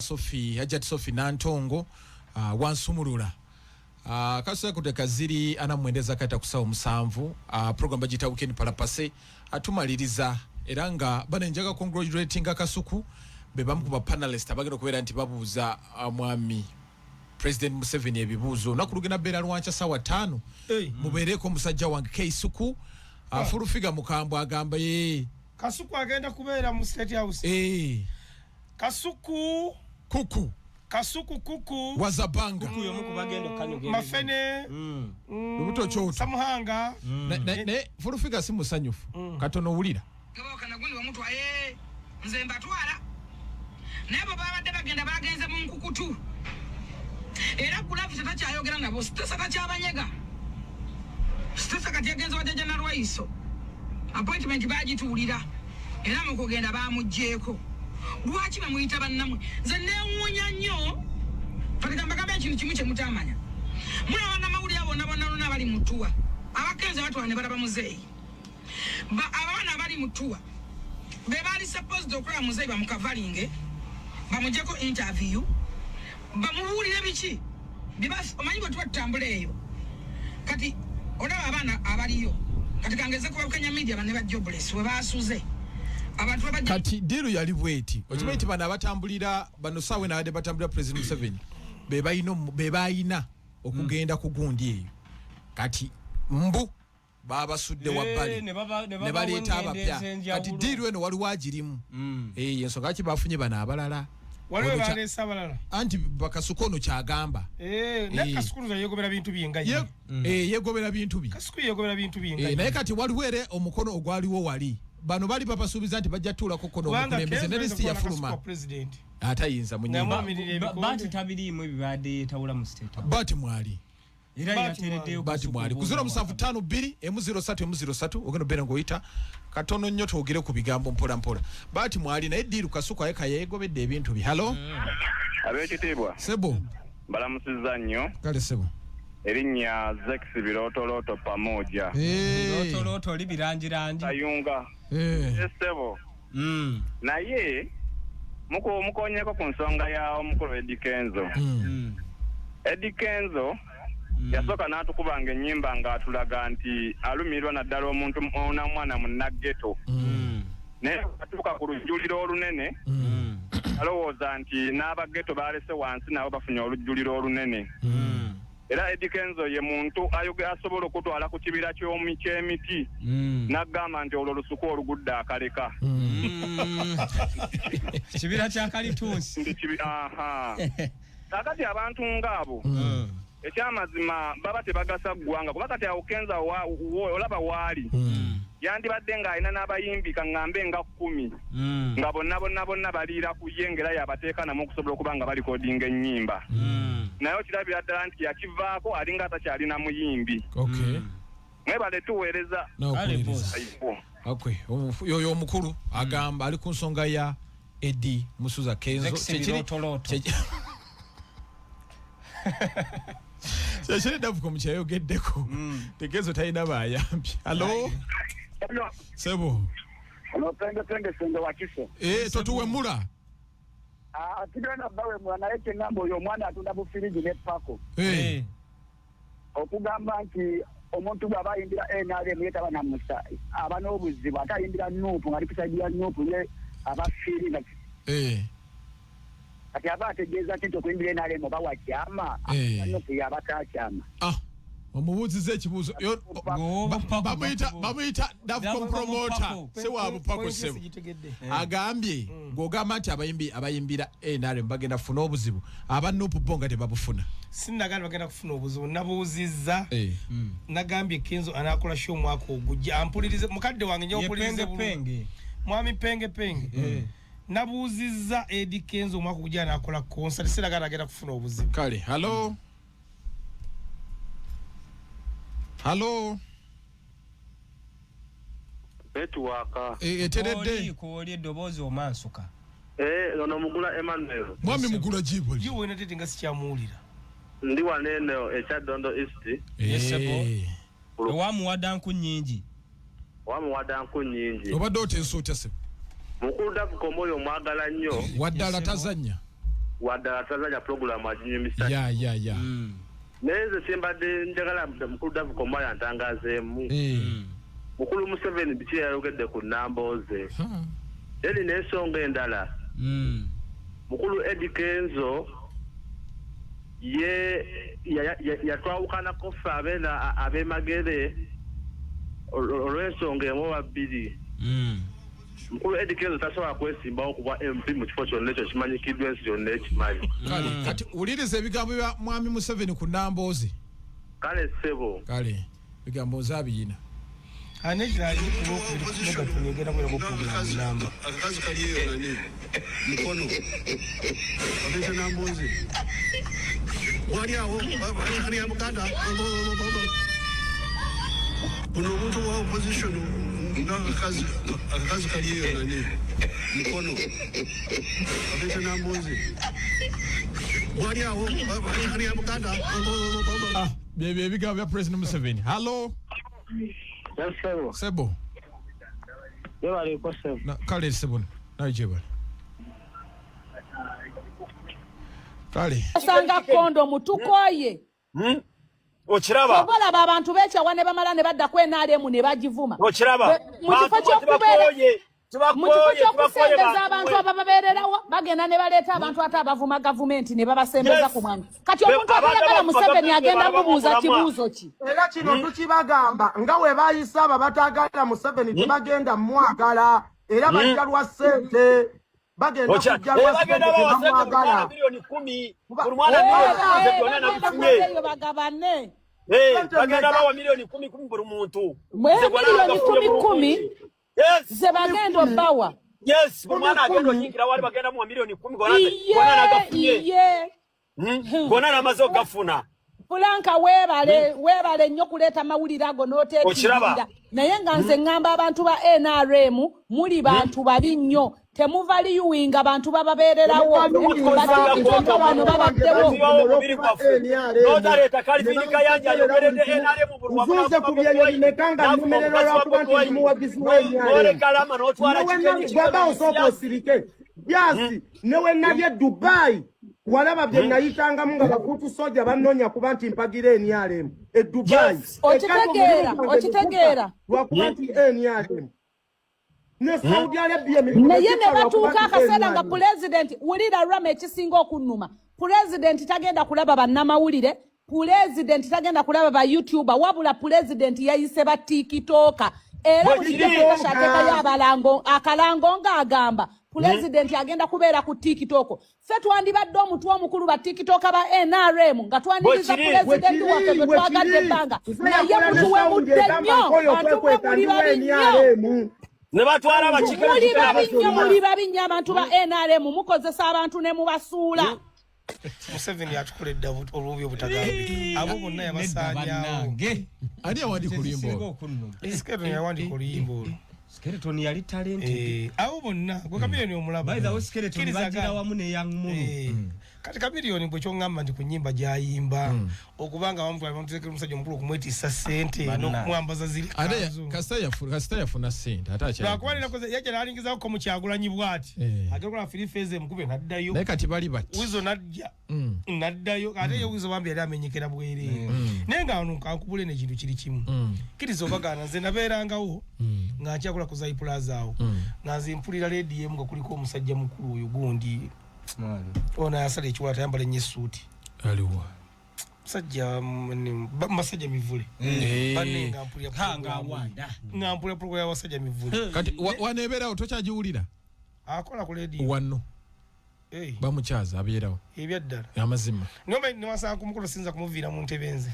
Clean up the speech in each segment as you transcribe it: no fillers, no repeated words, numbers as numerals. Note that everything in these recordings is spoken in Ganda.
Sophie, Hajat Sophie Nantongo wansumulula. Kasoya kuteka ziri 49 kata kusawo 7. Program bagiyita Weekend Palapase. Atumaliriza era nga bano njaga congratulating Kasuku be bamu ku ba panelist abagenda okubeera nti babuuza mwami President Museveni ebibuuzo. Olunaku lugenda beera lwankya ssaawa 5. Hey. Mubeereko omusajja wange Keisuku. Fulufiga mukambwe agamba ye Kasuku agenda kubeera mu State House. Kasuku kuku Kasuku kuku wazabanga kuku yomu kubagenda okanyuga mafene lubuto kyoto Samuhanga. Naye Fulufiga si musanyufu. Katono wulira nze mbatwala naye bwe babadde bagenda bagenze mu nkukutu era Gravity takyayogera nabo, Sitesa takyabanyega. Sitesa kati yagenze wa Jjajja Nalwayiso, appointment bagituulira era mu kugenda bamuggyeeko. Lwaki bamuyita bannamwe? Nze neewuunya nnyo. Fatika mbagamba ekintu kimu kye mutamanya, mulaba bannamawulire bonna bonna bonna bali mu ttuwa, abakenze batwala ne balaba muzeeyi. Abaana abali mu ttuwa be baali supposed okulaba muzeeyi, bamukavalinge, bamugyeko interview, bamubuulire biki. Omanyi bwe tuba tutambula eyo, kati olaba abaana abaliyo kati kangeze kuba Kenya media bane ba jobless we basuze abantu babajja. Kati deal yali bweti, okimanyi nti bano abatambulira bano saawa eno abadde batambulira President Museveni be balina be balina okugenda ku gundi eyo, kati mbu babasudde wabbali ne baleeta abapya. Kati deal eno waliwo agirimu. Ensonga ki bafunye bano abalala? Waliwo Ono baleese abalala. Anti Bakasuku ono kyagamba. Naye Kasuku yegobera bintu bye nga ye. Yegobera bintu bye. Kasuku yegobera bintu bye nga ye. Naye kati waliwo era omukono ogwaliwo wali, bano bali babasuubiza nti bajja tuulako kono Kubanga omukulembeze Kenzo ne lisiti ayinza kuba yafuluma. Kasuku wa president. Atayinza munyimba. Namwamirira ebikonde. Bati tabiriimu ebibadde yeetawula mu State House. Bati mwali era Bati yateereddeyo bati Kasuku mwali ku obuuza 0752 M03 M03 ogenda obeera ng'oyita katono nnyo twogere ku bigambo mpola mpola. Bati mwali naye deal Kasuku aye kayegobedde ebintu bye. Halo. Ab'ekitiibwa. Sebo. Balamusizza nnyo. Kale sebo. Erinnya Zex Birootolooto Pamoja. Birootolooto oli birangirangi. Kayunga. Sebo. Naye mukonyeko ku nsonga ya omukulu Eddy Kenzo. Eddy Kenzo yasooka n'atukubanga ennyimba ng'atulaga nti alumirwa naddala omuntu omwana munnaggeto. Naye atuuka ku lujjuliro olunene alowooza nti n'abaggeto balese wansi nabo bafunye olujjuliro olunene. Era Eddy Kenzo ye muntu asobola okutwala ku kibira ky'emiti n'agamba nti olwo lusuku olugudde akaleka. Kibira kya kalitunsi. Kaakati abantu ng'abo ekyamazima baba tebagasa ggwanga, kuba kati awo Kenzo olaba waali yandibadde ng'alina n'abayimbi kaŋŋambe nga 10 nga bonna bonna bonna baliira ku ye ng'era yabateeka namu okusobola okuba nga balikodinga ennyimba. Naye okirabira ddala nti yakivaako alinga atakyalina muyimbi. Mwebale tuweereza. Yoyo omukulu agamba ali ku nsonga ya Eddy Musuza Kenzo. Kyekiri Davuko mukyayogeddeko. Tegezo talina bayambi. Halo. Sebo. Halo, penge penge senge wakiso. Totuwemula. Tugenda bawemula naye kyengamba oyo omwana atunda bufiriji ne pako. Okugamba nti omuntu bw'aba ayimbira NRM ye taba na musa, aba n'obuzibu, ate ayimbira NUP ng'ali ku side ya NUP ye aba fiiri. Kati aba ategeeza ki nti okuyimbira NRM oba wakyama, NUP yaba takyama. Omubuuziza ekibuuzo. Bamuyita Davcom promoter se wa bupako sebo. Agambye ng'ogamba nti abayimbi abayimbira NRM bagenda kufuna obuzibu, aba NUP bo nga tebabufuna. Sinnagambye bagenda kufuna obuzibu, nabuuzizza. Nagambye Kenzo anaakola show omwaka ogujja ampulirize mukadde wange nja okuwulirize bulungi. Mwami Penge Penge. Nabuuzizza Eddy Kenzo omwaka ogujja anaakola concert, sinagambye agenda kufuna obuzibu. Kale, hello. Hello. Network. Eteredde. Kooli eddoboozi omansuka. Ono Mugula Emmanuel. Mwami Mugula jibuli. Jiwe na tete nga sikyamuwulira. Ndi wanene ekya Dondo East. Yesebo. Owamuwadda nku nnyingi. Owamuwadda nku nnyingi. Obadde oteesa otya sebo? Mukulu Davuko oyo omwagala nnyo. Waddala tazannya. Waddala tazanya pulogulaamu aginyumisa. Ya ya ya. Naye nze simbadde njagala mukulu Davuka omwaya ntangazeemu. Mukulu Museveni biki yayogedde ku Nambooze? Then n'ensonga endala, mukulu Eddy Kenzo ye yatwawukanako ffe ab'e Magere olw'ensonga emu oba bbiri. Mukulu Eddy Kenzo tasobola kwesimbawo kuba MP mu kifo kyonna, ekyo kimanyikiddwa ensi yonna ekimanyi. Kale kati wuliriza ebigambo bya mwami Museveni ku Nambooze. Kale ssebo. Kale bigambo nze abiyina. Akakazi kali eyo nani mukono abeeta Nambooze wali awo kali Buganda buno omuntu wa opposition nga akakazi kali eyo nani mukono abeeta Nambooze wali awo kali Buganda. Byebyo ebigambo bya President Museveni. Hallo. Sebo. Kale sebo, nawe gyebale. Kale. Osanga kondomu tukoye. Okiraba. Oba olaba abantu beekyawa ne bamala ne badda ku NRM ne bagivuma. Okiraba. Mu kifo ky'okubeera mu kifo ky'okusembeza abantu abababeererawo, bagenda ne baleeta abantu ate abavuma gavumenti ne babasembeza ku mwangu. Kati omuntu atayagala Museveni agenda mubuuza kibuuzo ki? Era kino tukibagamba nga we bayise abo abatagala Museveni tebagenda mwagala, era bajja lwa ssente, bagenda kujja lwa ssente, tebamwagala. Miliyoni 10 buli mwana, miliyoni byonna nabifunye. Eyo bagabane. Bagenda bawa miliyoni 10 10 buli muntu. Miliyoni 10 10 ze bagenda obbawa. Yes, buli mwana agenda oyingira wali bagenda muwa miliyoni 10, gonna nagafunye. Gonna namaze okugafuna. Fulanka, weebale, weebale nnyo kuleeta mawulire ago n'oteetirira. Naye nga nze ŋŋamba abantu ba NRM, muli bantu babi nnyo, temuvaluinga bantu bababeererawo. Batikitoka bano babaddewo. N'otaleeta Kalvin Kayanja ayogeredde NRM. Nzuuze ku byeyo bimeka nga nnumererwa lwakuba nti ndi muwagizi wa NRM? Bwaba osooka osirike byasi, ne we nali e Dubai walaba bye nayitangamu nga bakutu soja bannoonya kuba nti mpagira NRM e Dubai. Okitegeera, okitegeera. Lwakuba nti NRM ne Saudi Arabia. Naye ne batuuka akaseera nga pulezidenti, wulira Rama, ekisinga okunnuma, pulezidenti tagenda kulaba bannamawulire, pulezidenti tagenda kulaba ba YouTuber, wabula pulezidenti yayise ba TikToker. Era bulijjo kasha ateekayo abalango, akalango ng'agamba pulezidenti agenda kubeera ku TikTok. Ffe twandibadde omutwe omukulu ba TikToker ba NRM nga twaniriza pulezidenti waffe gwe twagadde ebbanga, naye mutuwemudde nnyo. Bantu mwe, muli babi nnyo. Ne batwala abakiike. Muli babi nnyo, muli babi nnyo abantu ba NRM, mukozesa abantu ne mubasuula. Museveni atukoledde obubi obutagambika, abo bonna yabasaanyaawo. Ani yawandiika oluyimba olwo? Skeleton yawandiika oluyimba olwo. Skeleton yali talented. Abo bonna gwe Kamiliyoni omulaba. By the way, Skeleton bagira wamu ne Young Mulu. Kati Kamiliyoni gwe kyoŋŋamba nti ku nnyimba gy'ayimba, okubanga bamutwala bamuteekera omusajja omukulu okumwetiisa ssente n'okumwambaza ziri Ate kanzu. Kasita yafuna ssente ate akyali. Lwakuba yajja n'alingizako mu Kyagulanyi bw'ati, agenda okola firifeeze emukube n'addayo. Naye kati bali bati. Wizo najja naddayo, ate ye Wizo bambi yali amenyekera bwereere. Naye nga wano kankubule n'ekintu kiri kimu, kkiriza obagaana, nze nabeerangawo nga nkyakola ku Zai Plaza awo, nga nze mpulira leediyo emu nga kuliko omusajja mukulu oyo gundi ono ayasala ekiwala, tayambala ennyo essuuti. Aliwa? Musajja basajja mivule. Banne nga mpulira nga mpulira program ya basajja mivule. Kati waneebeerawo tokyagiwulira? Akola ku leediyo. Wano bamukyaza abeerawo. Ebyaddala? Amazima. Noma newasanga ku mukolo sinza kumuviira mu ntebe nze.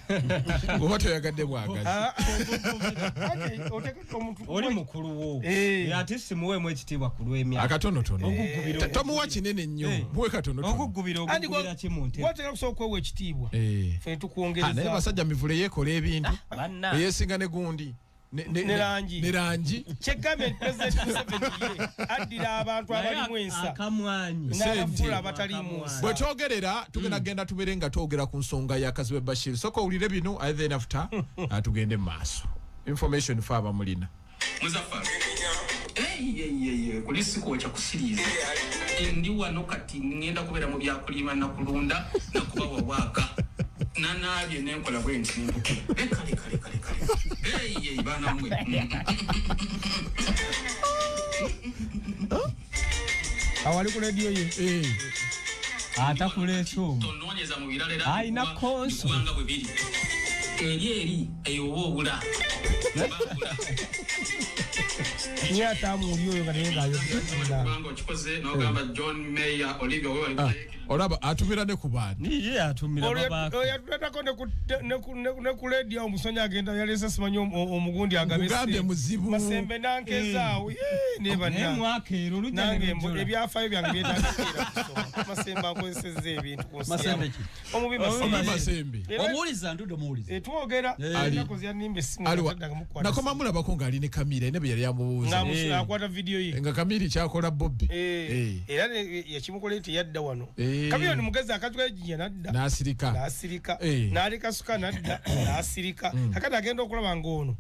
Oba toyagadde bwagazi. Ah, ate oteekeddwa omuntu Oli mukulu wo, ate simuweemu ekitiibwa ku lw'emyaka. Akatonotono. Okuggubira Tomuwa kinene nnyo, muwe katonotono. Okuggubira, oguggubira ki mu ntebe? Watera kusobola okwewa ekitiibwa, ffe Ah, naye tukwongereza. basajja mivule yeekola ebintu. Banna. Eyesinga ne gundi Ne langi. Ne langi. Kyegambye nti President Museveni ye addira abantu Naye abalimu ensa akamwanyi. n'abafuula abataliimu nsa. Bwe twogerera tugenda genda tubeere nga twogera ku nsonga ya Kazibwe Bashir. Soka owulire bino and then after tugende mu maaso. Information fe abamulina. Muzaffar. Kuli sikwokya kusiriiza. Ndi wano kati ngenda kubeera mu byakulima nakulunda nakubawa waaka nanaabye nenkola bwe nti nimbuke. Leka leka leka leka, eyi baana mmwe. Awali ku rediyo ye. Atakuleeta omwo. Tonoonyeza mu birala era Alina konso. Kubanga bwe biri eri eri eyo oba obula. Niye atamuwuli oyo nga naye ng'ayogera. Kubanga okikoze n'ogamba John Mayor Olivia we wali. Ah, olaba atumira ne ku bantu. Ye atumira babaako. Oyo yatuletako ne ku rediyo awo omusonyi agenda yaleese simanyi omugundi agabe. Nkugambye muzibu. Masembe nankezaawo. Naye Naye mwaka ero olujja ne nange lujjula. Ebyafaayo byange byetagikeera kusoma. Masembe akozesezza ebintu ku nsi Masembe yamu. ki? Omubi. Omubi Masembe. Masembe. Omuwuliza ndudde omuwuliza. Twogera Ali. ennaku zyanimba essimu Aliwa natadda mukwata. Nakoma mulabako ng'ali ne Kamiri, alina bye yali amubuuza. Akwata vidiyo ye. Nga Kamiri kyakola Bobby. Era yakimukola nti yadda wano. Kamiri ni mugezi, akatuka ejjinja nadda. N'asirika. N'asirika. N'alikasuka nadda n'asirika. Kakati agenda okulaba ng'ono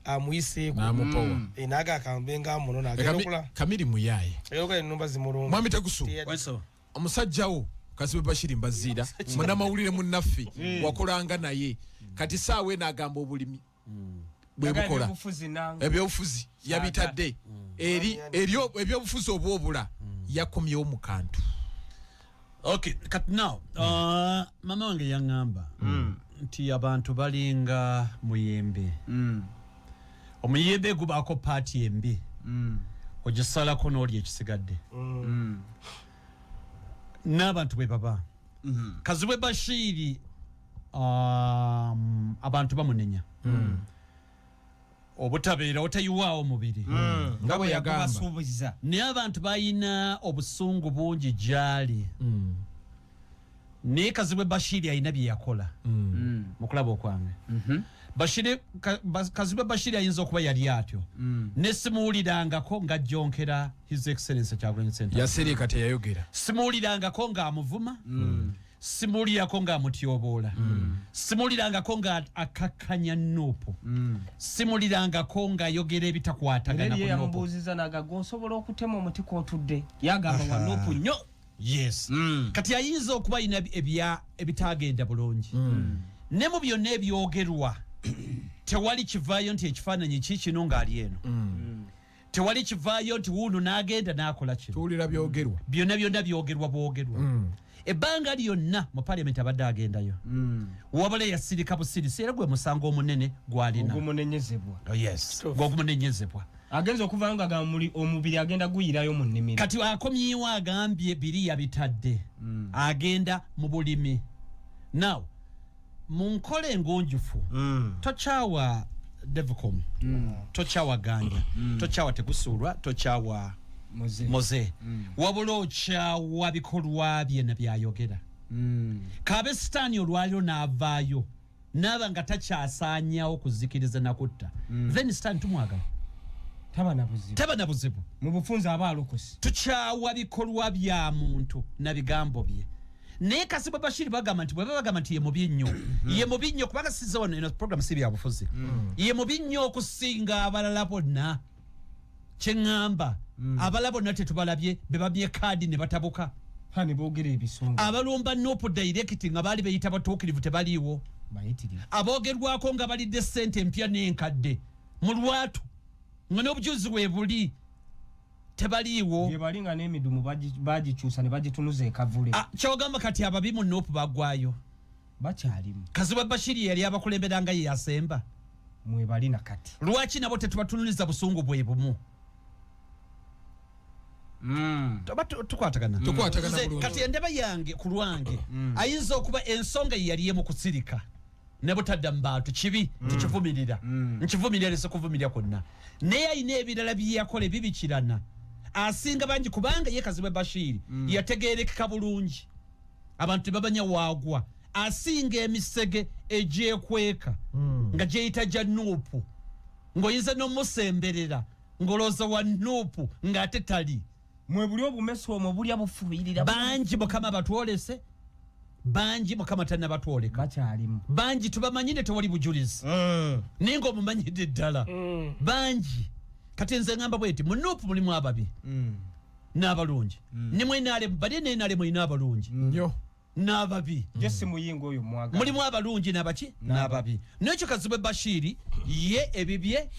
amuyiseeko. N'amupowa. Naga akambe ng'amuno n'agenda okulaba. Kamiri muyaaye. Agenda okulaba ennumba zimulumba. Mwami Tegusu. Teyadda. Omusajja wo Kazibwe Bashiri Mbaziira, munnamawulire munnaffe wakolanga naye, kati saawa eno agamba obulimi bwe bukola. Ebyobufuzi nange. Ebyobufuzi yabitadde eri eri ebyobufuzi obwobula yakomyewo mu kantu. Okay, kati now mama wange yaŋŋamba nti abantu balinga muyembe. Omuyembe gubaako paati embi, ogisalako n'olya ekisigadde. N'abantu bwe baba. Kazibwe Bashiri, abantu bamunenya obutabeera otayiwaawo mubiri nga bwe yagamba. Yagubasuubiza. Naye abantu balina obusungu bungi gyali, naye Kazibwe Bashiri alina bye yakola. Mu kulaba okwange, Kazibwe Bashiri ayinza okuba yali atyo, ne simuwulirangako ng'ajjonkera His Excellence Kyagulanyi Ssentamu. Yasirika, teyayogera. Simuwulirangako ng'amuvuma, simuwulirako ng'amutyoboola, simuwulirangako nga akakkanya NUP, simuwulirangako ng'ayogera Era ebitakwatagana ye ku NUP. yamubuuziza naga osobola okutema omuti kwotudde, yagamba wa NUP nnyo. Yes, kati ayinza okuba alina ebitagenda bulungi, ne mu byonna ebyogerwa tewali kivaayo nti ekifaananyi ki kino ng'ali eno, tewali kivaayo nti wuuno n'agenda n'akola kino. Tuwulira byogerwa. Byonna byonna byogerwa bwogerwa. Ebbanga lyonna mu parliament abadde agendayo, wabula yasirika busirisi, era gwe musango omunene gwalina. Ogumunenyezebwa. Oh, yes, gwogumunenyezebbwa. Agenza okuvayo nga agamba omubiri agenda guyirayo mu nnimiro. Kati akomyewo agambye biri yabitadde, agenda mu bulimi. Now mu nkola engunjufu, tokyawa Devcom, tokyawa Ganja, tokyawa Tegusuulwa, tokyawa Muze. Moze, wabula okyawa bikolwa bye nabyayogera. Kabe sitaani olwaliro n'avaayo naaba nga takyasaanyawo kuzikiriza nakutta, then sitaani tumwagala. Taba na buzibu. Taba na buzibu. Mu bufunze aba alokose. Tukyawa bikolwa bya muntu na bigambo bye. Naye Kazibwe Bashiri bagamba nti bweba bagamba nti ye mubi nnyo, ye mubi nnyo, kubanga sizza wano eno program si byabufuzi. Ye mubi nnyo okusinga abalala bonna. Kyeŋŋamba, abalala bonna tetubalabye be babye kaadi ne batabuka. Ha, ne boogera ebisonga. Abalumba NUP direct nga baali beyita batuukirivu tebaliiwo. Bayitirivu. Aboogerwako nga balidde ssente empya n'enkadde mu lwatu nga n'obujuzi bwe buli tebaliiwo. Gye bali nga n'emidumu bagikyusa ne bagitunuza ekavule. Ah, kyogamba kati ababi mu NUP bagwayo? Bakyalimu. Kazibwe Bashiri yali abakulembera nga ye yasemba. Mwebali na kati. Lwaki nabo tetubatununiza busungu bwe bumu? Toba tukwatagana. Tukwatagana Nze, bulungi. kati endaba yange ku lwange, ayinza okuba ensonga ye yali emu kusirika ne butadda mu bantu kibi, tukivumirira, nkivumirira lese kuvumirira kwonna, naye alina ebirala bye yakola ebibikirana asinga bangi, kubanga ye Kazibwe Bashiri yategerekeka bulungi, abantu tebamanya waagwa. Asinga emisege egyekweka nga gyeyita gya NUP, ng'oyinza n'omusemberera ng'olowooza wa NUP ng'ate tali. Mwe buli obumesi omwo bulya bufuuyirira. Bangi Mukama batwolese, bangi Mukama tannabatwoleka. Bakyalimu. Bangi tubamanyi ne tewali bujulizi, naye ng'omumanyidde ddala bangi. Kati nze ngamba bweti, mu NUP mulimu ababi. N'abalungi. Ne mu NRM, bali ne NRM erina abalungi nnyo n'ababi. Jesse Muyingo oyo mwagala. Mulimu abalungi n'abaki n'ababi. N'ekyo Kazibwe Bashiri ye ebibye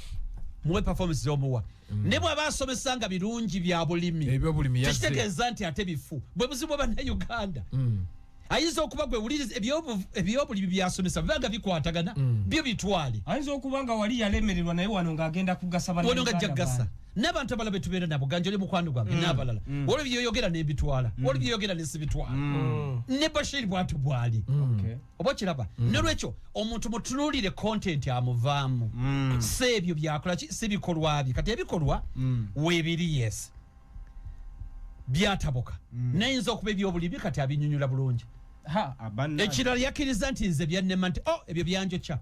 muwe performance z'omuwa, ne bw'aba asomesa nga birungi bya bulimi, Ebyobulimi yazze. tekitegeeza nti ate bifu. Bwe buzibu bwa Bannayuganda. Ayinza okuba gwe wuliriza ebyobulimi byasomesa biba nga bikwatagana, byo bitwale. Ayinza okuba nga wali yalemererwa, naye wano ng'agenda kugasa wano nga Bannayuganda ajja kugasa bangi. N'abantu abalala betubeera nabo, ganja oli mukwano gwange, n'abalala, waliwo byoyogera nembitwala, waliwo byoyogera nesibitwala. Ne Bashiri bwatyo bwali. Oba okiraba? Nolwekyo omuntu mutunuulire content amuvaamu, si ebyo byakola ki, si bikolwa bye. Kati ebikolwa weebiri, yes, byatabuka, nayinza okuba ebyobulimi kati abinyunyula bulungi. Ha, abanna- Ekirala, yakkiriza nti nze byannema, nti o ebyo byanjokya,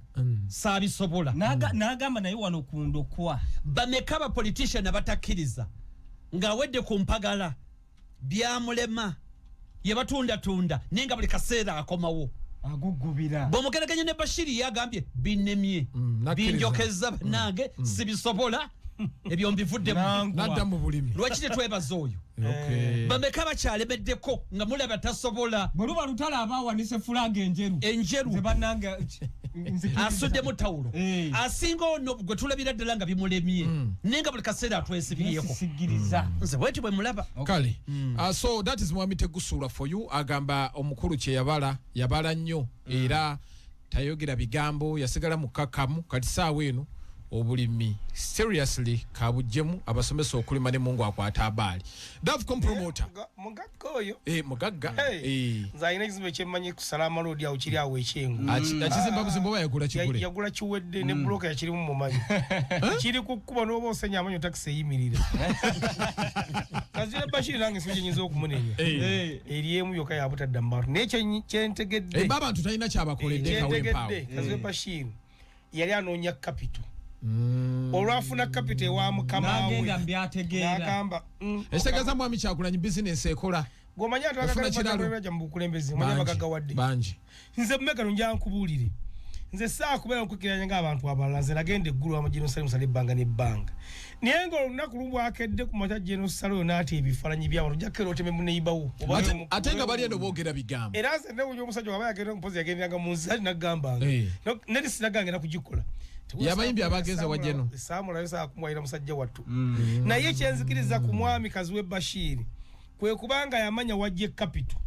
saabisobola. N'agamba naye wano ku ndokwa. Bameka abapolitician abatakkiriza ng'awedde ku mpagala, byamulema, ye batundatunda, naye nga buli kaseera akomawo agugubira. Bw'omugeraganya ne Bashiri, yagambye binnemye, Nakkiriza. binjokeza bannange, sibisobola, ebyo mbivuddemu. Nangwa. Nadda mu bulimi. Lwaki tetwebaza oyo? Okay. Bameka bakyalemeddeko nga mulaba tasobola? Bwe luba lutalo, aba awanise fulaga enjeru. Enjeru. Nze bannange nzikiriza. Asuddemu tawulo. Asinga ono gwe tulabira ddala nga bimulemye, naye nga buli kaseera atwesibyeko. Yeesisigiriza. Nze bwetyo bwe mulaba. Kale, so that is Mwami Tegusuula for you. Agamba omukulu kye yabala, yabala nnyo, era tayogera bigambo, yasigala mukakamu. Kati saawa eno obulimi seriously kabujjemu, abasomesa okulima, ne Mungu akwata abaali. Davcom promoter. Mugagga oyo. Eh, mugagga. Hey. Eh. Nze alina ekizimbe kyemmanyi ku Salama Road awo, kiri awo ekyengu. Akizimba buzimba oba yagula kigule? Yagula kiwedde, ne buloka yakirimu mumanyi. Kiri ku kkuba, n'oba osenya amanyo, takisi eyimirira. Kazira Bashiri nange si kyenyinza okumunenya. Eri emu yokka yabutadda mu bantu, naye kyentegedde Eh, babantu talina kyabakoledde kawempaawo. Kyentegedde, Kazira Bashiri yali anoonya capital. Olwafuna capital ewa mukama we, N'agenda mbyategeera. n'agamba Ekitegeeza mwami Kyagulanyi bizinesi ekola. Gwomanyi ati Efuna kiralo. abagagga mu bukulembeze, omanyi Bangi, abagaggawadde bangi. Nze mumegano nja nkubuulire, nze saakubeera nkwekiranya ng'abantu abalala. Nze nagenda eggulu wamu General Salim Saleh ebbanga n'ebbanga, naye nga olunaku lumu bwakedde ku makya, General Saleh oyo n'ata ebifaananyi by'abantu, ojja kukeera oteme muneyibawo. Ate nga bali eno boogera bigambo. Era nze newunya omusajja waba yagenda, mpozi yagenderanga mu nsi ali naggambanga neri sinagange nakugikola. Yabayimbye abagenze wa General. Saamulayo, saakumwayira musajja wattu. Naye kyenzikiriza ku mwami Kaziwe Bashiri kwe kubanga yamanya wajja capital,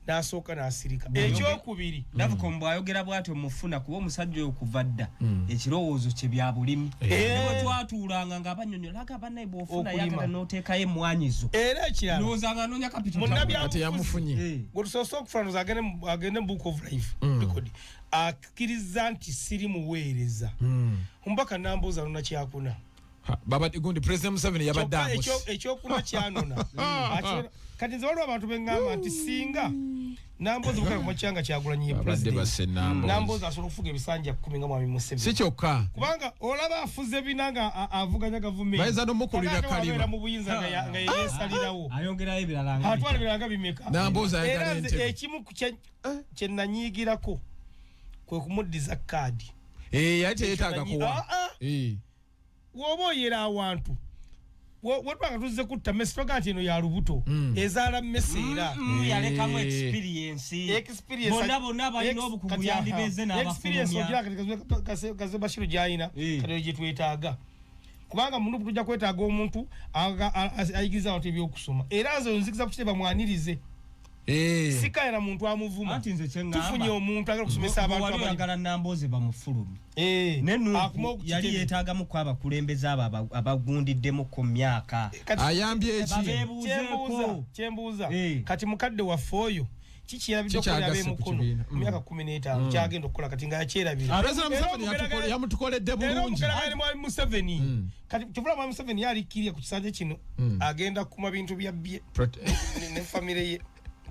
n'asooka n'asirika. Ekyokubiri, Davcom bw'ayogera bw'atyo mufuna, kuba omusajja oyo kuva dda ekirowoozo kye bya bulimi. Ne bwe twatuulanga nga abanyonyola aga bannaye, bw'ofuna Okulima. yakata n'oteekayo emmwanyizo. Era ekirala, ndowooza nga anoonya capital. Ate yamufunye. Gwe tusoose okufuna, ndowooza agende mu Book of Life record, akkiriza nti siri muweereza. Omubaka Nambuuza nona kyakuna. Ha, baba gundi President Museveni yabadde Kyokka amusi. Ekyokuna kyanona. Kati nze waliwo abantu beŋŋamba nti singa Nambozi bukala kumakyanga Kyagulanyi ye Babadde president, basse Nambozi. Nambozi asobola okufuga ebisanja 10 nga mwami Museveni. Si kyokka. Kubanga olaba afuze bina nga avuganya gavumenti. Bayinza n'omukulira Ate kalima. wabeera mu buyinza nga yeyesalirawo, Ayongerayo ebirala nga atwala ebirala nga bimeka. Nambozi ayagala Era nze entebe. ekimu ku kye nanyiigirako kwe kumuddiza kaadi. Eh, yali teyetaaga kuwa. Ah, ah. Woba oyera awantu wetwanga tuzze kutta mmese, togaa nti eno ya lubuto ezaala mmese era. Yalekamu experience. Experience- Bonna bonna balina obukugu kati yandibeze aha. Experience n'abafulumya. ogira kati Kaze Bashiru gy'alina, kati eyo gye twetaaga, kubanga munupu tujja kwetaaga omuntu ayigiriza abantu ebyokusoma. Era nze nzikiriza ku kitebe bamwanirize, sikayana muntu amuvuma. Anti nze kye ŋŋamba, Tufunye omuntu agala okusomesa abantu wali abali oyagala Namboze bamufulumye, ne Akuma Nuupu okukitebe. yali yeetaagamu abakulembeze abo abagundiddemu ku myaka. Kati- Ayambye eki? Babeebuuzeeko. Kyembuuza kati mukadde waffe oyo kikyerabidde okukolera Kikyagasse ku ab'emukono kibiina. mu myaka 15, kyagenda okukola kati nga yakyerabira. President Museveni yamutukoledde Era bulungi. omugeraganya mwami Museveni kati, kyovula mwami Museveni yalikkirya ku kisanja kino, agenda kuma bintu bya bbye ne famire ye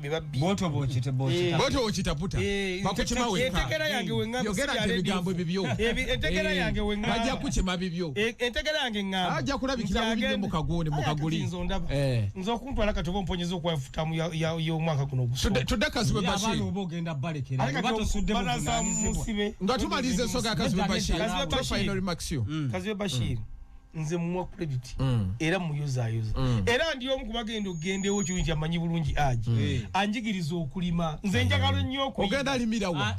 bibabbye. Bwotyo bwokite bwokita. Bwotyo wokitaputa. Bakukima wekka. Entegera yange weŋŋamba Yogera si nti ya ebigambo rediyo. bibyo. Entegera yange weŋŋamba. Bajja kukima bibyo. Entegera yange ŋŋamba Ajja kulabikira nti mu bibyo mu kagundi, mu Aya, kati kaguli. nze ondaba. Nze okuntwala kati oba omponyeza okuwafutamu y'omwaka guno ogusooka. Tudde Kazibwe Ye Bashir. abaana oba ogenda balekera Ate kati oba tosudde banaza buvunaanyizibwa. musibe. Nga tumaliriza ensonga ya Kazibwe Nedda, Bashir. nedda, Kazibwe Two Bashir. final remarks yo. Kazibwe Bashir. Nze muwa credit era muyozaayoza era ndi omu kubagenda okugendewo kiwi nti amanyi bulungi aji anjigiriza okulima. Nze njagala nnyo okuyiga. Ogenda limirawa?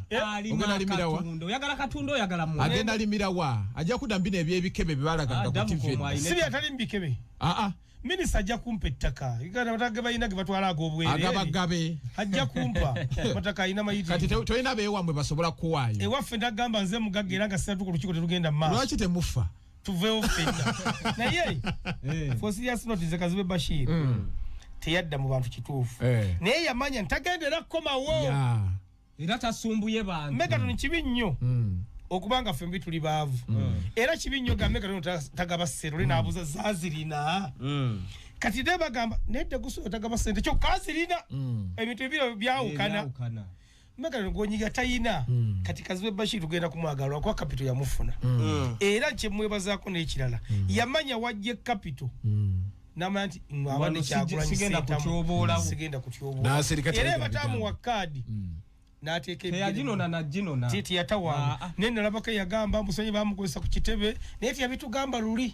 Ogenda limirawa? Oyagala katunda, oyagala mu Agenda limirawa? Ajja kudda mbino ebyebikebe byebalaganga Ah, ku Davuko TV. omwalina. Si byatali mu bikebe. Aa. Minisita ajja kumpa ettaka. Uganda amataka ge balina ge batwala ag'obwereere. Agabagabe. Ajja kumpa amataka, alina Kati mayitirivu. tolina beewammwe basobola kuwaayo? Ewaffe ndagamba nze mugagga era nga sinatuka olukiiko tetugenda mu maaso. Lwaki temufa? Tuveewo ffenna. Naye for serious note, nze Kazibwe Bashir teyadda mu bantu kituufu, naye yamanya ntagendera kukomawo. Era tasumbuye bantu. Megaton kibi nnyo okubanga ffembi tuli baavu, era kibi nnyo ga Megaton tagaba ssente. Oli n'abuuza zaazirina. Kati ne bagamba nedda gusobola tagaba ssente kyokka azirina. Ebintu ebiro byawukana. Megaton gwonyiga tayina. Kati Kazibwe Bashir tugenda kumwagala lwakuba capital yamufuna, era kyemwebazaako n'ekirala yamanya wajja capital namanya nti Wano abadde Kyagulanyi sigenda Ssentamu, kutyoboolawo. sigenda kutyoboola. N'asirika Era teyayogera batamuwa kaadi n'ateeka ebigere Teyaginona naginona. Tiyatawaana. Naye nalabako eyagamba musonyi bamukozesa ku kitebe, naye teyabitugamba luli.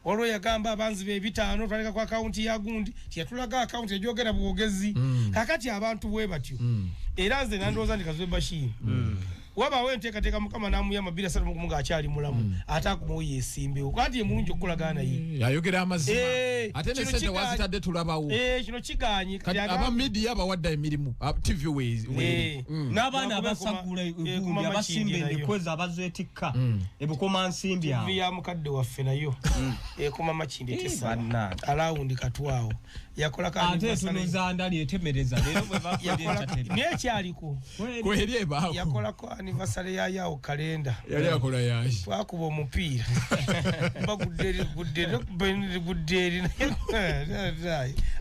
Waliwo yagamba abanzi be 5 twaleka ku akawunti ya gundi, tiyatulaga akawunti, ejogera bwogezi. Kakati abantu bwe batyo, era nze nandowooza nti Kazibwe Bashir wabaawo enteekateeka Mukama n'amuyamba 2031 ng'akyali mulamu, ate akumawo yeesimbewo kanti ye mulungi okukolagana naye. Ayogera amazima. Ate ne Kino sente kigaanye. wazitadde tulabawo. Kino kigaanye. Kati aba media bawadda emirimu, TV weeri. N'abaana abasagula egundi, abasimba endekwezi, abazeetikka ebukoma nsimbi awo. TV ya mukadde waffe nayo ekoma Makindi etesala Bannange. alawundi katwawo yakolako Ate anniversary. etunuza ndali etemereza leero bwe bakola. Naye ekyaliko Kweri ebaako. yakolako anniversary ya yawo kalenda. Yali akola yaki? Twakuba omupiira, bagudde eri, gudde eri, gudde gudde eri.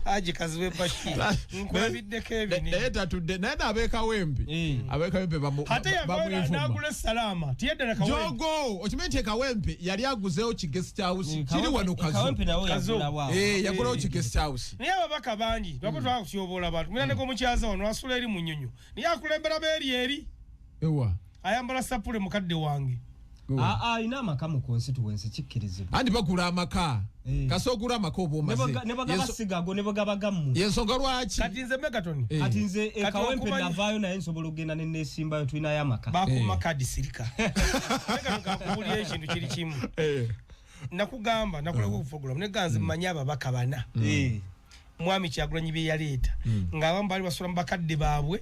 Aji Kazibwe Bashir nkulabiddeko ebinene. Naye tatudde naye n'abeekawempe, abeekawempe Ate yavaayo bamwevuma. n'agula esalaama tiyeddala Kawempe. Jogo okimanyi nti ekawempe yali aguzeewo ki guest house kiri wano Kazo. Kawempe nawe Kazo. yagulawo awo. Yagulawo ki guest house. Naye ababaka bangi lwako twaka kutyoboola abantu mwina neko omukyaza wano asula eri mu nnyonyo, naye akulembera beeri eri. Ewa? Ayambala sapule mukadde wange. Aa, alina amaka mu constituency, kikkirizibwa. Anti bagula amaka, kasi ogula amaka oba omaze. Ne bwegaba sigago ne bwegaba gammwe. Yensonga lwaki Kati nze Megaton Kati nze Kati ekawempe navaayo naye nsobola okugenda neneesimbayo, tulinayo amaka. Bakuma kadi sirika. Megaton kakubulira ekintu kiri kimu. Nakugamba nakulako ku program neganze mmanyi ababaka bana mwami Kyagulanyi bye yaleeta, ng'abamu baali basula mu bakadde baabwe,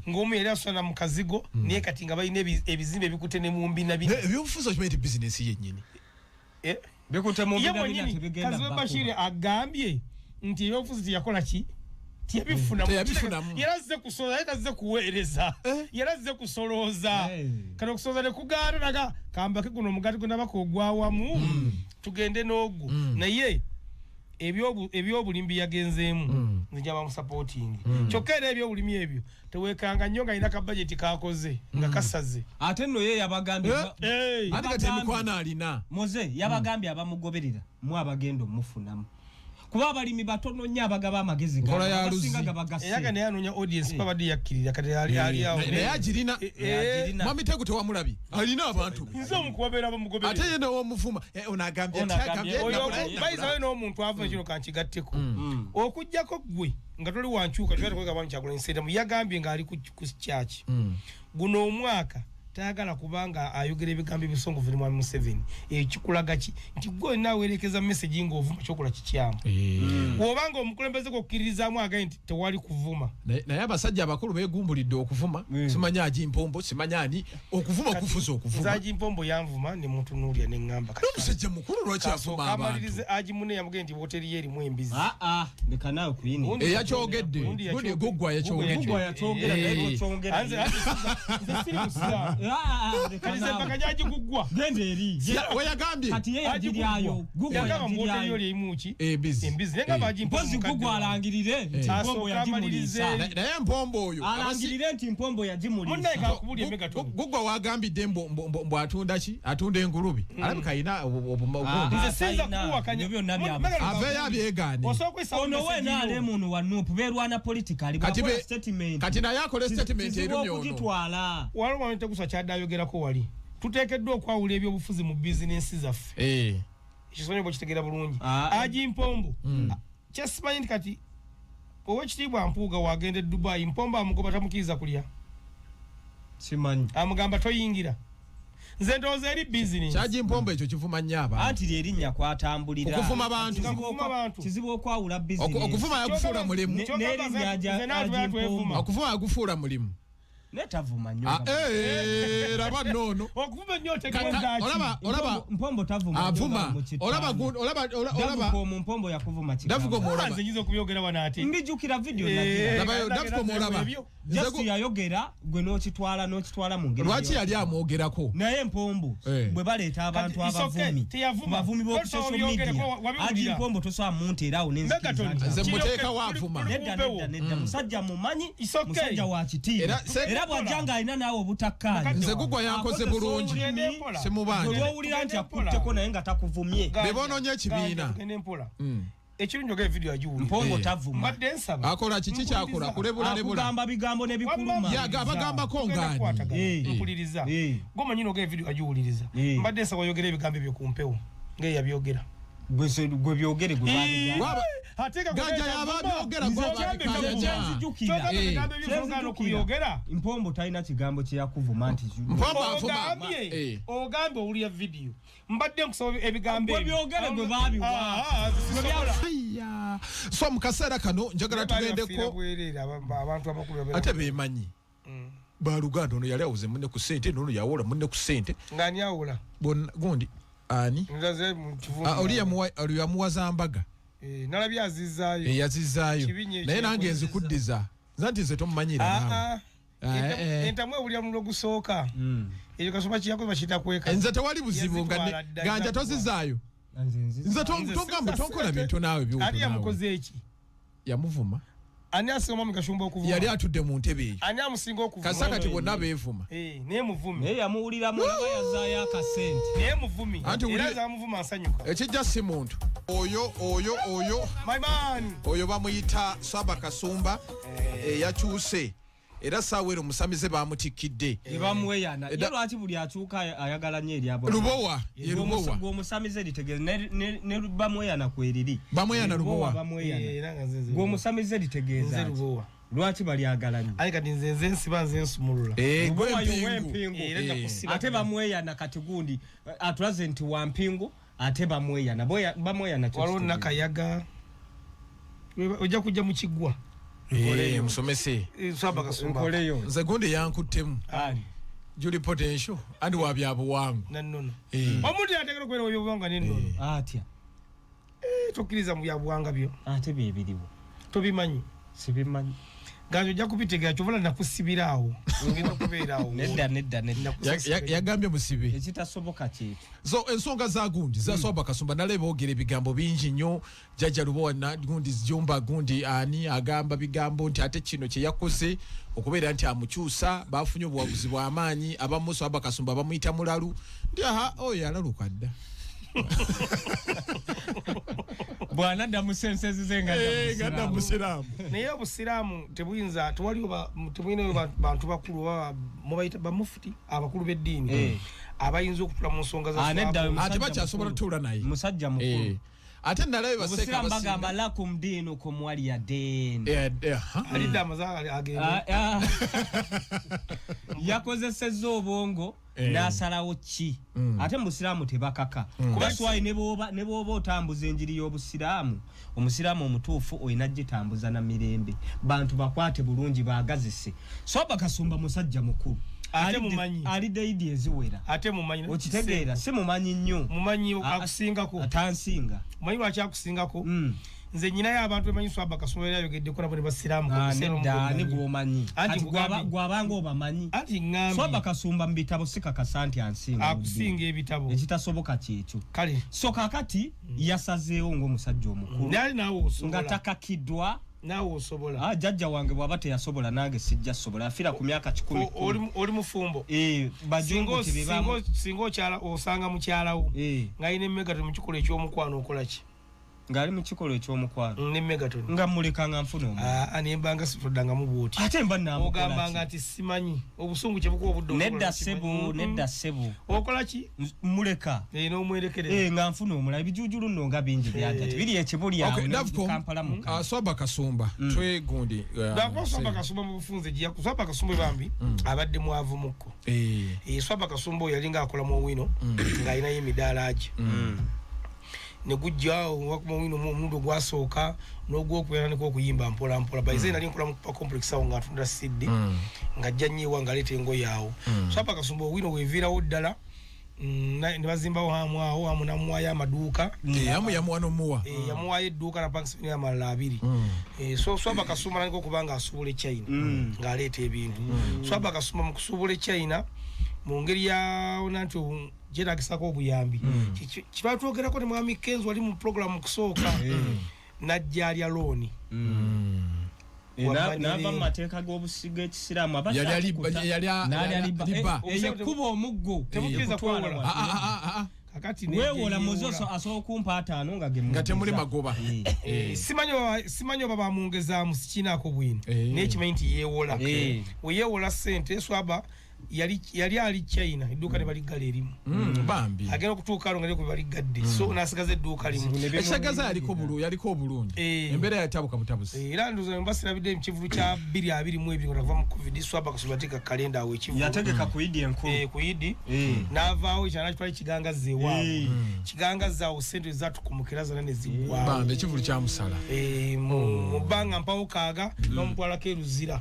ng'omu yali asula na mu kazigo, naye kati nga balina ebizimbe ebikutte ne mu mbina bina. Ebyobufuzi okimanyi nti bizinesi yennyini. Bikutte mu Ye mbina bina mwennyini tebigenda Kazibwe bakuba. Bashir agambye nti ebyobufuzi teyakola ki, teyabifunamu. Teyabifunamu. Yali azze kusolooza, yali tazze kuweereza, yali azze kusolooza. Kati okusolooza ne kugaana, naga kambake guno omugaati gwe nabaka ogwawamu tugende n'ogwo. Naye ebyobulimi yagenzeemu, nze njaba musupporting. Kyokka era ebyobulimi ebyo tewekanga nnyo nga alina ka budget kakoze nga kasaze. Ate nno ye yabagambye Ate kati emikwano alina. Moze yabagambye abamugoberera mu abagenda omufunamu, kuba abalimi batono nnyo abagaba amagezi Nkola ya abasinga Luzi. gabagase. Era nga naye anoonya audience kuba abadde yakkirira, kati ali awo. Naye agirina. Agirina. Mwami Tegu tewamulabye alina abantu be. Nze omu kubabeera bamugoberera. Ate ye newomuvuma ono agambye Ono ati agambye, agambye oyo bayizayo n'omuntu ava kino kankigatteko okugjako ggwe nga toli wankyuka kyatkwega mwami Kyagulanyi Ssentamu yagambye ng'ali ku kyaki guno omwaka tayagala kubanga ayogera ebigambo ebisongovu ne mwami Museveni. Ekyo kikulaga ki? Nti gwe olina awerekeza message ng'ovuma, kyokola kikyamu. Bw'obanga omukulembeze gwokkiririzaamu agaye nti tewali kuvuma. Naye abasajja abakulu begumbulidde okuvuma, simanyi ajimpombo, simanyi ani okuvuma kufuza Nze okuvuma. Ajimpombo yanvuma ne mutunuulira ne ŋŋamba N'omusajja mukulu lwaki avuma abantu? amalirize Aji munne yamugende nti woteri ye erimu embizi. Aa, leka naawe kuyini. Eyakyogedde Gundi gundi guggwa yakyogedde. Guggwa yakyogera, naye tokyongera. Nze siri musiraamu. Kati nze mpaka gyagiguggwa. Genda eri. Weyagambye. Kati ye yagiryayo. Guggwa Yagamba mu woteri yagiryayo. yo erimu ki? Embizi. Embizi. Naye ngamba Ajimpombo Mpozi mukadde Guggwa wange. alangirire nti mpombo Asooka amalirize. yagimuliisa. Naye mpombo oyo Alangirire nti mpombo yagimuliisa. Munnaye kakubulya Megaton. Guggwa wagambidde mbu atunda ki, atunda engulubi, alabika alina obugundi. Nze siyinza kubuwakanya. Ebyo byonna bya Aveeyo abyegaane. Osobola okuyisa Ono message we yo. NRM ono wa NUP beerwana politically. Kati Bw'akola statement. Kati naye akole statement Kizibu erumya ono. okugitwala. Waliwo mwami Tegusa kyadde ayogerako wali, tuteekeddwa okwawula ebyobufuzi mu bizinensi zaffe. Ekisonyi bwekitegeera bulungi. Aji Mpombo kyesimanyi nti kati owekitiibwa Mpuuga wagenda e Dubai, Mpombo amugoba tamukiriza kulya. Simanyi. Amugamba toyingira. Nze ndowooza eri business. Kyaji Mpombo ekyo kivuma nnyo abantu. Anti lyerinnya kwatambulira. Okuvuma bantu. Kizibu okwawula business. Okuvuma yagufuula mulimu. N'erinnya Aji Mpombo. Okuvuma yagufuula mulimu. Netavuma nnyo. Raba nnono. Okuvuma nnyo otegeeza ki? Olaba Mpombo tavuma. Avuma. Olaba olaba Davuko Mpombo yakuvuma kigambo. Davuko olaba. Nze nyiza okubyogera wano ate. Mbijjukira video nagira. Labayo Davuko olaba. Just yayogera gwe n'okitwala mu ngeri. Lwaki yali amwogerako? Naye Mpombo bwe baleeta abantu abavumi. Abavumi b'oku social media. Aji Mpombo tosobola munteera awo n'enzikiriza. Nze muteeka waavuma. Nedda. Musajja mumanyi, musajja wa kitiibwa. Era bw'ajja ng'alina naawe obutakkaanya. Nze gugwa yankoze bulungi. Simubanja. Olw'owulira nti akutteko naye nga takuvumye. Be boononye ekibiina. Ekirungi ogera video agiwulira. Mpombo tavuma. Mbadde nsaba. Akola kiki kyakola kulebula lebula. Akugamba bigambo n'ebikuluma. Yaga abagambako ng'ani. Mpuliriza. Gw'omanyi n'ogera video agiwuliriza. Mbadde nsaba oyogere ebigambo ebyo ku mpewo. Ng'eyabyogera. Gwe byogere gwe babigambo. Ganja yababyogera gwe. Mpombo talina kigambo kye yakuvuma nti Mpombo avuma. Ogambye owulira video. Mbadde nkusaba ebigambo ebyo. Gwe byogere gwe babiwa. So mu kaseera kano njagala tugendeko abantu abakulu ate beemanyi. Baluganda ono yali awuze munne ku ssente, n'ono yawola munne ku ssente. Ng'ani awola? Gundi ani? Oli yamuwa za mbaga. Nalabye azizaayo. Yazizaayo. Naye nange nzikuddiza. Nze nti nze tomumanyira naawe. Entamu ewulira muliro gusooka. Ekyo kasoma kiyakoze bakiyita kweka. Nze tewali buzibu nga ganja tozizaayo. Nze tongamba tonkola bintu naawe by'okola. Ani yamukoze eki? Yamuvuma. Ani asinga Mwami Gashumba okuvuma? Yali atudde mu ntebe eyo. Ani amusinga okuvuma? Kasa kati bonna beevuma. Naye muvumi. Naye yamuwuliramu olaba yazaayo akasente. Naye muvumi. Era nze amuvuma nsanyuka. Ekijja si muntu. Oyo. My man. Oyo bamuyita Swaba Kasumba eyakyuse. Era ssaawa eno omusamize baamutikkidde. Ne bamuweyana. Ye lwaki buli akyuka ayagala nnyo erya Lubowa? Ye Lubowa. Gwe omusamize litegeeza ne bamweyana kweriri. Bamweyana Lubowa. Bamweyana. Gwe omusamize litegeeza. Nze Lubowa. Lwaki balyagala nnyo? Ayi kati nze nsiba nze nsumulula. Gwe empingu. Ate bamweyana kati gundi atulaze nti wa mpingu ate bamweyana. Bamweyana kyo. Waliwo Nakayaga. Ojja kujja mu kiggwa. Musomese. Swaba Kasumba. Nze gundi yankuttemu. Julie Potential andi wa byabuwangwa. Nannono. Omuntu yateekera okubeera wa byabuwangwa n'ennono. Atya? Tokkiriza mu byabuwangwa byo. Ate bye biriwo. Tobimanyi. Sibimanyi. Ganja ojja kubitegera ky'ovola nakusibira awo. Ogenda okubeera awo. Nedda. Yagambye musibe. Ekitasoboka kyekyo. So ensonga za gundi za Swaba Kasumba nalaba boogera ebigambo bingi nnyo. Jjajja Lubowa na gundi Jumba gundi ani agamba bigambo nti ate kino kye yakoze okubeera nti amukyusa bafunye obuwaguzi bw'amaanyi abamu Swaba Kasumba bamuyita mulalu nti aha oyo yalaluka dda. Bwana dda musensezi nga musiraamu. Naye obusiraamu tebuyinza tewaliwo tebulina bantu bakulu oba mubayita bamufuti abakulu b'eddiini abayinza okutula mu nsonga za Swaba. Ate bakyasobola tuula naye. Musajja mukulu. Ate nalabe baseka abasinga. Bagamba lakum dinukum waliya din. Alidde amazaala agende. Yakozesezza obwongo n'asalawo ki. Ate mu busiraamu tebakaka. That's why ne bw'oba otambuza enjiri y'obusiraamu, omusiraamu omutuufu olina gitambuza na mirembe. Bantu bakwate bulungi baagazise. Swaba Kasumba musajja mukulu. Ate mumanyi. Alidde idi eziwera. Ate mumanyi. Okitegeera si mumanyi nnyo. Mumanyi akusingako. Atansinga. Mumanyi lwaki akusingako? Nze nnyinayo abantu bemanyi Swaba Kasumba yali ayogeddeko nabo ne basiraamu. Nedda ani gw'omanyi? Kati gw'abanga obamanyi. Anti ŋŋambye. Swaba Kasumba mu bitabo sikakasa nti ansinga. Akusinga ebitabo. Ekitasoboka kyekyo. Kale. So kaakati yasazeewo ng'omusajja omukulu. Naye naawe osobola. Nga takakiddwa. Naawe osobola. Jjajja wange bw'aba teyasobola nange sijja sobola. Afiira ku myaka 10. Oli mufumbo. Bajungu singa okyala osanga mukyalawo. Ng'alina emmega temukikola eky'omukwano okola ki? Ng'ali mu kikolwa eky'omukwano ne Megaton. Nga mmuleka nga nfuna omuntu. Aa, ne mbanga sitoddangamu bw'oti. Ate mba naamukola Ogambanga ki? nti simanyi obusungu kye bukuwa obudde Nedda okukola ssebo, kimanyi. nedda ssebo. Okola ki? Muleka. N'omwerekereza. Nga nfuna omulala, ebijuujulu nno nga bingi byajja. Tebiri ekibuli awo Okay, ne Davcom, Kampala mukka. Swaba Kasumba, twegundi. Lwakuba Swaba Kasumba mu bufunze gye yaku- Swaba Kasumba bambi abadde mwavu mukko. Swaba Kasumba oyo yalinga akola mu Owino ng'alinayo emidaala gye. Ne gujja awo wakuma Owino omulundi ogwasooka n'ogwokubiri natandika okuyimba mpola mpola. By then nali nkola mu Kupa Complex awo nga ntunda CD, ng'ajja nnyo ewa ng'aleeta engoye awo. Swaba Kasumba Owino weeviirawo ddala, ne bazimbawo Hamu awo, Hamu n'amuwaayo amaduuka. Hamu yamuwa n'omuwa. Yamuwaayo edduuka na pangisa amalala 2. So Swaba Kasumba natandika okuba ng'asuubula e China, ng'aleeta ebintu. Swaba Kasumba mu kusuubula e China mu ngeri yawona nti gyetaagisako obuyambi. Kiba twogerako ne Mwami Kenzo wali mu program mu kusooka, n'ajja alya looni. N'ava mu mateeka g'obusiga ekisiraamu, abadde Yali ali- akukuta. yali a- N'alya yali liba. liba. Yekuba omuggo. Temukkiriza Ekutwala kwewola. wano. Kakati Weewola ne muzi yeewola. asobola okumpa 50 nga ge Nga temuli mugeza. magoba. Simanyi oba bamwongezaamu, sikinaako bwino. Naye kimanyi nti yeewola. We yeewola ssente, Swaba yali ali China, edduuka ne baliggala erimu. Bambi. Agenda okutuuka alo nga lyo kwe baliggadde. So n'asigaza edduuka limu. Ekitegeeza yaliko obulungi. Embeera yatabuka butabusi. Era ndowooza mba sirabidde mu kivulu kya bbiri abiri mu ebiri nga kuva mu COVID, Swaba Kasumba yateeka kalenda awo ekivulu. Yategeka ku Idi enkulu. Ku Idi. N'avaawo ekyana kitwale Kigangazza ewaabwe. Kigangazza awo ssente zaatukumukira zonna ne ziggwawo. Bambi, ekivulu kyamusala. Mu bbanga mpawo kaaga n'omutwalako e Luzira.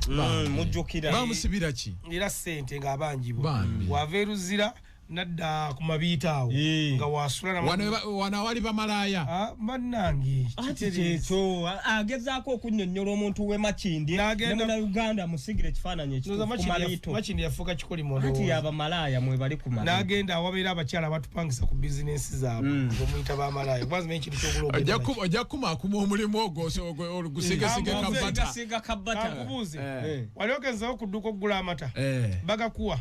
Mujjukira. Bamusibira ki? Era ssente ng'abanjibwa. Bambi. Wava e Luzira nadda ku Mabiita awo nga wasula na Wano awali bamalaaya. Bannange, Anti kitereezi. kyekyo agezaako okunnyonnyola omuntu w'e Makindye N'agenda- ne Munnayuganda amusigira ekifaananyi Ndowooza ekituufu ku Maliito. Makindye yafuuka kikolimo Anti ndowooza. abamalaaya mwe bali ku Maliito. N'agenda awabeera abakyala abatupangisa ku bizinensi zaabwe, ng'omuyita bamalaaya, kuba nzimanyi ekintu ky'ogula ogenda nakyo. Ojja kukumaakuma omulimu ogwo, gusigasige kabata. Gusiga kabata. Kankubuuze, wali ogenzeewo ku dduuka okugula amata? Bagakuwa?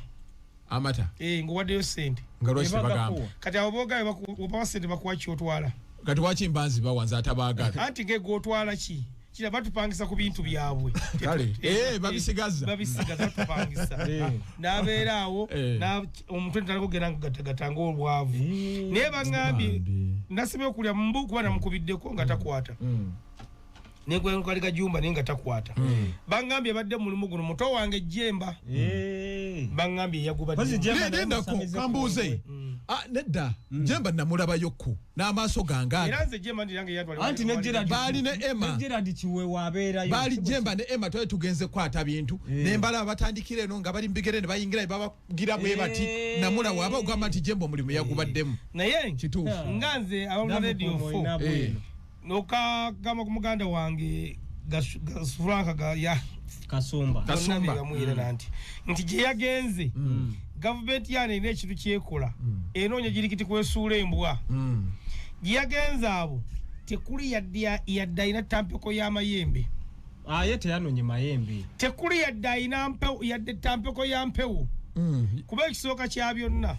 Amata. Ng'owaddeyo ssente. Nga lwaki tebagamba? Kati abo boogayo obawa ssente bakuwa ki otwala? Kati waki mbanzi bawanze atabaagala? Anti ge gw'otwala ki? Kira batupangisa ku bintu byabwe. Kale, babisigaza. Babisigaza, batupangisa. N'abeera awo, omutwe ntandika okugenda ngagatagata ng'olwavu. Naye baŋŋambye nasibye okulya mbu kuba namukubiddeko nga takwata. Nenkali Gajumba naye nga takwata. Baŋŋambye badde mulimu guno muto wange Jemba. Baŋŋambye yagubadde. Mpozi Jemba naye Lindako, musamize kambuuze. Nedda, Jemba namulabayokko n'amaaso gange Era ago. nze Jemba ndi yange yantwala. Anti ne Gerald Baali ne Emma. Ne Gerald Kiweewa abeerayo. Baali Jemba ne Emma, twali tugenze kwata bintu. Ne mbalaba batandikira eno nga bali mu bigere ne bayingira ne babagira bwe bati. Namulaba aba ogamba nti Jemba omulimu yagubaddemu. Naye Kituufu. nga nze abamu Davu Radio Komo 4. olina bwino. Nokagamba ku muganda wange Frank ya Kasumba. Kasumba. Bamuyira nanti nti gye yagenze gavumenti yana erina ekintu kyekola, enoonya girikiti kwesuula embwa. Gye yagenze abo tekuli yadde alina tampeko y'amayembe. Aye teyanonye mayembe. Tekuli yadde alina mpewo, yadde tampeko ya mpewo. Kuba ekisooka kya byonna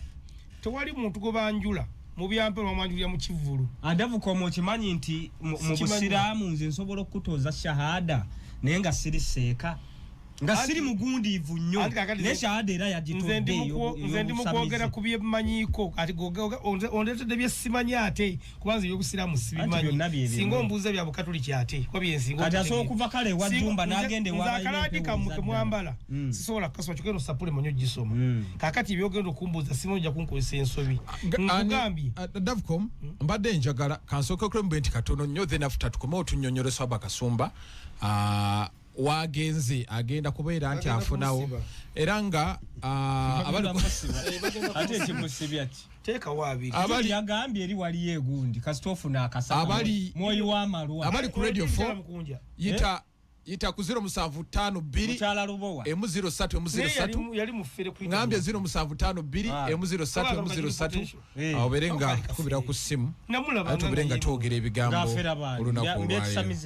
tewali muntu gwe banjula mu byampewo, bamwanjulira mu kivvulu. Adavu Komo, okimanyi nti mu Sikimanyi. busiraamu nze nsobola okukutuuza shahada naye nga siri seeka, nga siri mugundiivu nnyo, Anti kakati naye shahada era nze yagitodde ndi nze ndi mu kwogera ku byemanyiiko, ati ondeetedde bye simanyi, ate kuba nze ebyobusiraamu Anti sibimanyi. byonna bye bimu. Singa ombuuza bya bukatuliki ate kuba byensinga Kati okutegeera. asobola okuva kale ewa Jumba n'agenda ewa Nze balina akalaadi empewo kammwe ezadda. kemwambala sisobola kukasoma, kyokka eno sapule manyi ogisoma. Kaakati ebyogenda okumbuuza simanyi, ojja kunkozesa ensobi. Nkugambye. Davcom, mbadde njagala kansooke kulemu nti katono nnyo, then after tukomewo tunnyonnyole Swaba Kasumba wagenze agenda kubeera nti Bagenda afunawo kumusiba. era nga abali Ate ekimusibya ki? Teekawo abiri. Yagambye eri waliyo egundi kasita ofuna akasaka mwoyo w'amalwa. Abali ku Radio 4, Mukunja. yita ku 0752 Mukyala Lubowa. emu 03 emu Naye 03. yali mufere kuyita Ngambye mu- 0752 emu 03 emu 03. Awo beere nga Kafere. kubira ku ssimu. Namulaba Ate tubeere nga nga twogera ebigambo Ng'afera baani. olunaku olwaleero. Mbyekisamize.